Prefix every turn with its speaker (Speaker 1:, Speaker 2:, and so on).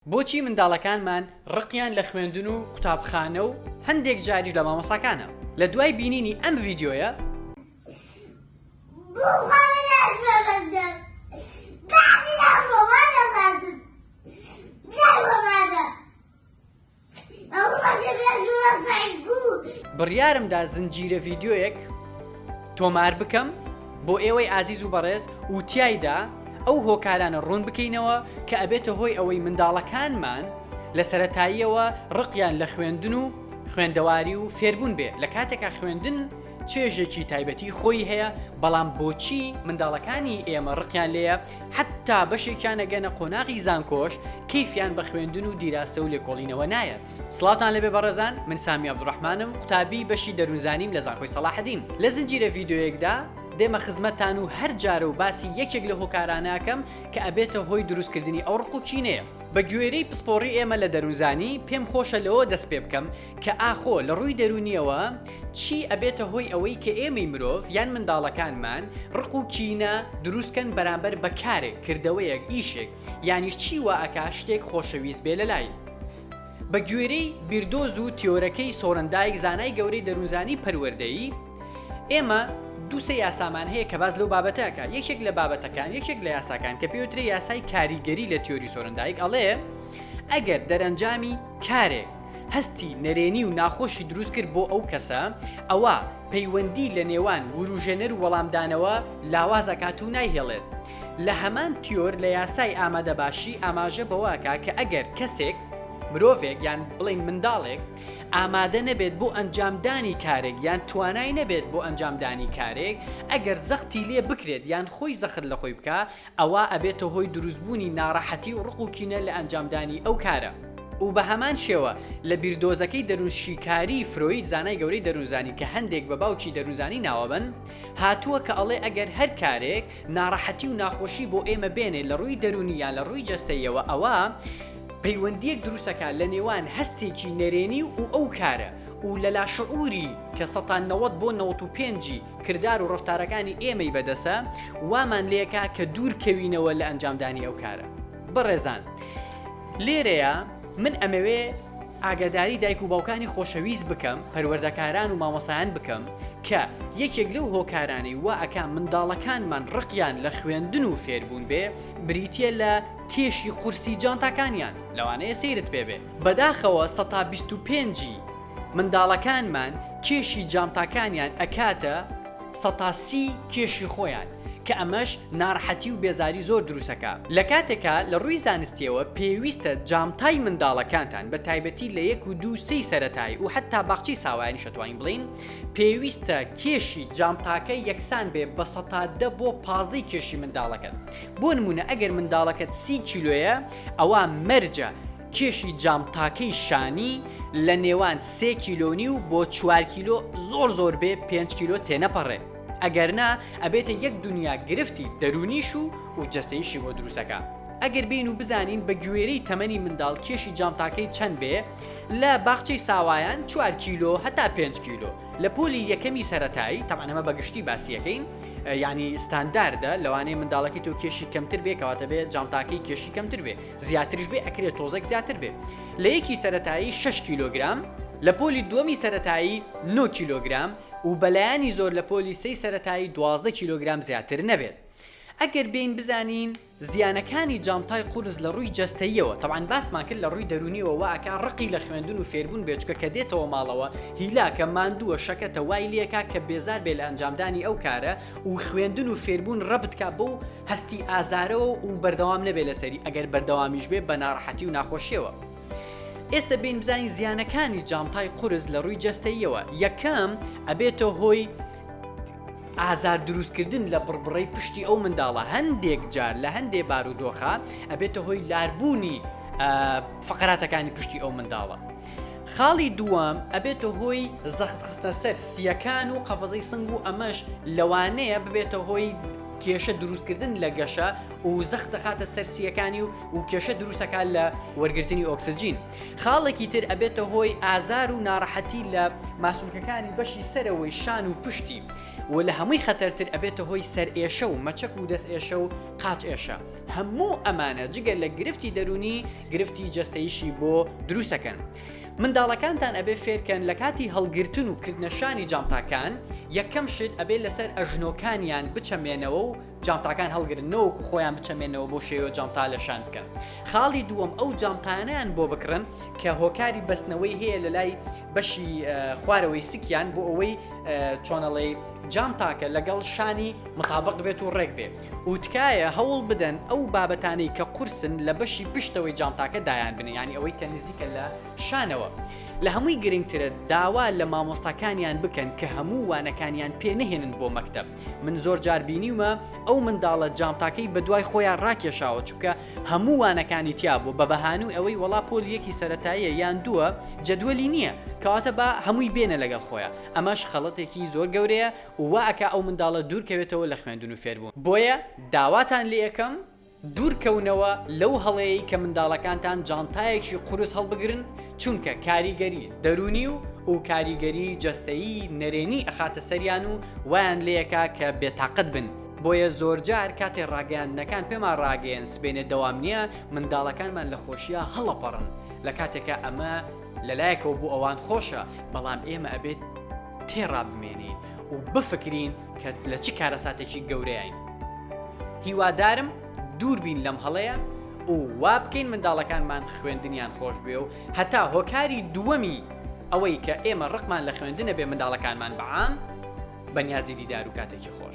Speaker 1: بۆچی منداڵەکانمان ڕقیان لە خوێندن و قوتابخانە و هەندێک جاریش لە مامۆستاکانە؟ لە دوای بینینی ئەم ڤیدیۆیە. بڕیارم دا زنجیرە ڤیدیۆیەک تۆمار بکەم بۆ ئێوەی ئازیز و بەڕێز و تیایدا ئەو هۆکارانە ڕوون بکەینەوە کە ئەبێتە هۆی ئەوەی منداڵەکانمان لە سەرەتاییەوە ڕقیان لە خوێندن و خوێندەواری و فێربوون بێ لە کاتێکا خوێندن چێژێکی تایبەتی خۆی هەیە بەڵام بۆچی منداڵەکانی ئێمە ڕقیان لێیە حەتتا بەشێکیان ئەگەنە قۆناغی زانکۆش کەیفیان بە خوێندن و دیراسە و لێکۆڵینەوە نایەت. سڵاوتان لێبێ بەڕێزان من سامی عەبدولڕەحمانم قوتابی بەشی دەروونزانیم لە زانکۆی سەڵاحەدین لە زنجیرە ڤیدیۆیەکدا دێمە خزمەتتان و هەر جارە و باسی یەکێک لەو هۆکارانە ئەکەم کە ئەبێتە هۆی دروستکردنی ئەو ڕق و کینەیە. بە گوێرەی پسپۆڕی ئێمە لە دەروونزانی پێم خۆشە لەوە دەست پێ بکەم کە ئاخۆ لە ڕووی دەروونییەوە چی ئەبێتە هۆی ئەوەی کە ئێمەی مرۆڤ یان منداڵەکانمان ڕق و کینە دروست کەن بەرامبەر بە کارێک، کردەوەیەک، ئیشێک، یانیش چی وا ئەکا شتێک خۆشەویست بێ لەلای؟ بە گوێرەی بیردۆز و تیۆرەکەی سۆرندایک زانای گەورەی دەروونزانی پەروەردەیی، ئێمە دووسێ یاسامان هەیە کە باس لەو بابەتە ئەکا، یەکێک لە بابەتەکان، یەکێک لە یاساکان کە پێی وترێ یاسای کاریگەری لە تیۆری سۆرندایک ئەڵێ ئەگەر دەرەنجامی کارێک هەستی نەرێنی و ناخۆشی دروست کرد بۆ ئەو کەسە، ئەوا پەیوەندی لە نێوان وروژێنەر و وەڵامدانەوە لاواز ئەکات و نایهێڵێت. لە هەمان تیۆر لە یاسای ئامادەباشی ئاماژە بەوە ئەکا کە ئەگەر کەسێک، مرۆڤێک یان بڵێین منداڵێک، ئامادە نەبێت بۆ ئەنجامدانی کارێک یان توانای نەبێت بۆ ئەنجامدانی کارێک، ئەگەر زەختی لێ بکرێت یان خۆی زەخت لە خۆی بکا، ئەوا ئەبێتە هۆی دروستبوونی ناڕەحەتی و ڕق و کینە لە ئەنجامدانی ئەو کارە. و بە هەمان شێوە لە بیردۆزەکەی دەروونشیکاریی فرۆید زانای گەورەی دەروونزانی کە هەندێک بە باوکی دەروونزانی ناوەبەن هاتووە کە ئەڵێ ئەگەر هەر کارێک ناڕەحەتی و ناخۆشی بۆ ئێمە بێنێ لە ڕووی دەروونی یان لە ڕووی جەستەییەوە ئەوا پەیوەندییەک دروستەکا لە نێوان هەستێکی نەرێنی و ئەو کارە و لە لاشعوری کە سەتا 90 بۆ 95 ی کردار و ڕەفتارەکانی ئێمەی بەدەسە وامان لێکا کە دوور کەوینەوە لە ئەنجامدانی ئەو کارە. بەڕێزان لێرەیا من ئەمەوێ ئاگاداری دایک و باوکانی خۆشەویست بکەم، پەروەردەکاران و مامۆستایان بکەم کە یەکێک لەو هۆکارانەی وا ئەکا منداڵەکانمان ڕقیان لە خوێندن و فێربوون بێ بریتیە لە کێشی قورسی جانتاکانیان، لەوانەیە سەیرت پێ بێ بەداخەوە سەتا 25 ی منداڵەکانمان کێشی جانتاکانیان ئەکاتە سەتا سی کێشی خۆیان کە ئەمەش ناڕەحەتی و بێزاری زۆر دروستەکا لە کاتێکا لە ڕووی زانستیەوە پێویستە جانتای منداڵەکانتان بە تایبەتی لە یەک و دوو سێی سەرەتایی و حەتا باخچەی ساوایانیش ئەتوانین بڵێین پێویستە کێشی جانتاکە یەکسان بێ بە سەتا دە بۆ پازدەی کێشی منداڵەکەت بۆ نمونە ئەگەر منداڵەکەت سی کیلۆیە ئەوا مەرجە کێشی جانتاکەی شانی لە نێوان سێ کیلۆ نیو بۆ چوار کیلۆ زۆر زۆر بێ پێنج کیلۆ تێنەپەڕێ ئەگەر نا ئەبێتە یەک دونیا گرفتی دەروونیش و و جەستەیشی بۆ دروستەکا. ئەگەر بێین و بزانین بە گوێرەی تەمەنی منداڵ کێشی جانتاکەی چەند بێ لە باخچەی ساوایان چوار کیلۆ هەتا پێنج کیلۆ لە پۆلی یەکەمی سەرەتایی تەبعەن ئەمە بە گشتی باسی ئەکەین یانی ستانداردە لەوانەیە منداڵەکەی تۆ کێشی کەمتر بێ کەواتە بێ جانتاکەی کێشی کەمتر بێ زیاتریش بێ ئەکرێ تۆزێک زیاتر بێ لە یەکی سەرەتایی شەش کیلۆگرام لە پۆلی دووەمی سەرەتایی نۆ کیلۆگرام و بەلایەنی زۆر لە پۆلی سێی سەرەتایی 12 کیلۆگرام زیاتر نەبێت ئەگەر بێین بزانین زیانەکانی جانتای قورس لە ڕووی جەستەییەوە تەبعەن باسمان کرد لە ڕووی دەروونیەوە وا ئەکا ڕقی لە خوێندن و فێربوون بێت چونکە کە دێتەوە ماڵەوە هیلاکە ماندووە شەکەتە وای لێکا کە بێزار بێ لە ئەنجامدانی ئەو کارە و خوێندن و فێربوون ڕەبت کا بەو هەستی ئازارەوە و بەردەوام نەبێ لەسەری ئەگەر بەردەوامیش بێ بە ناڕەحەتی و ناخۆشیەوە. ئێستە بێین بزانین زیانەکانی جانتای قورس لە ڕووی جەستەییەوە یەکەم ئەبێتە هۆی ئازار دروستکردن لە بڕبڕەی پشتی ئەو منداڵە هەندێک جار لە هەندێ بارودۆخا ئەبێتە هۆی لاربوونی فقراتەکانی پشتی ئەو منداڵە. خاڵی دووەم ئەبێتە هۆی زەخت خستنە سەر سیەکان و قەفەزەی سنگ و ئەمەش لەوانەیە ببێتە هۆی کێشە دروستکردن لە گەشە و زەخت دەخاتە سەر سیەکانی و و کێشە دروستەکات لە وەرگرتنی ئۆکسجین. خاڵێکی تر ئەبێتە هۆی ئازار و ناڕەحەتی لە ماسولکەکانی بەشی سەرەوەی شان و پشتی. و لە هەمووی خەتەرتر ئەبێتە هۆی سەرئێشە و مەچەک و دەست ئێشە و قاچ ئێشە. هەموو ئەمانە جگە لە گرفتی دەروونی گرفتی جەستەییشی بۆ دروسەکەن. منداڵەکانتان ئەبێ فێرکەن لە کاتی هەڵگرتن و کردنە شانی جانتاکان یەکەم شت ئەبێ لەسەر ئەژنۆکانیان بچەمێنەوە و جانتاکان هەڵگرن نەوەکو خۆیان بچەمێنەوە بۆ شێوە جانتا لە شان بکەن. خاڵی دووەم ئەو جانتانەیان بۆ بکڕن کە هۆکاری بەستنەوەی هەیە لە لای بەشی خوارەوەی سکیان بۆ ئەوەی چۆنەڵێی جانتاکە لەگەڵ شانی متابق بێت و ڕێک بێ و تکایە هەوڵ بدەن ئەو بابەتانەی کە قورسن لە بەشی پشتەوەی جانتاکە دایان بنێن یانی ئەوەی کە نزیکە لە شانەوە. لە هەمووی گرنگترە داوا لە مامۆستاکانیان بکەن کە هەموو وانەکانیان پێ نەهێنن بۆ مەکتەب من زۆر جار بینیومە ئەو منداڵە جانتاکەی بەدوای خۆیان ڕاکێشاوە چونکە هەموو وانەکانی تیا بوو بە بەهانوی ئەوەی وەڵا پۆلی یەکی سەرەتاییە یان دووە جەدوەلی نییە کەواتە با هەمووی بێنە لەگەڵ خۆیان ئەمەش خەڵەتێکی زۆر گەورەیە و وا ئەکا ئەو منداڵە دوور کەوێتەوە لە خوێندن و فێربوون بۆیە داواتان لێ ئەکەم دوور کەونەوە لەو هەڵەیەی کە منداڵەکانتان جانتایەکی قورس هەڵبگرن چونکە کاریگەری دەروونی و و کاریگەری جەستەیی نەرێنی ئەخاتە سەریان و وایان لێ ئەکا کە بێتاقەت بن بۆیە زۆرجار کاتێ ڕاگەیاندنەکان پێمان ڕاگەیەن سبەینێ دەوام نییە منداڵەکانمان لە خۆشیا هەڵەپەڕن لە کاتێکا ئەمە لەلایەکەوە بۆ ئەوان خۆشە بەڵام ئێمە ئەبێت تێڕابمێنین و بفکرین کە لە چ کارەساتێکی گەورەین. هیوادارم دوور بین لەم هەڵەیە و وا بکەین منداڵەکانمان خوێندنیان خۆش بێ و هەتا هۆکاری دووەمی ئەوەی کە ئێمە ڕقمان لە خوێندنە بێ منداڵەکانمان بەعام بەنیازی دیدار و کاتێکی خۆش.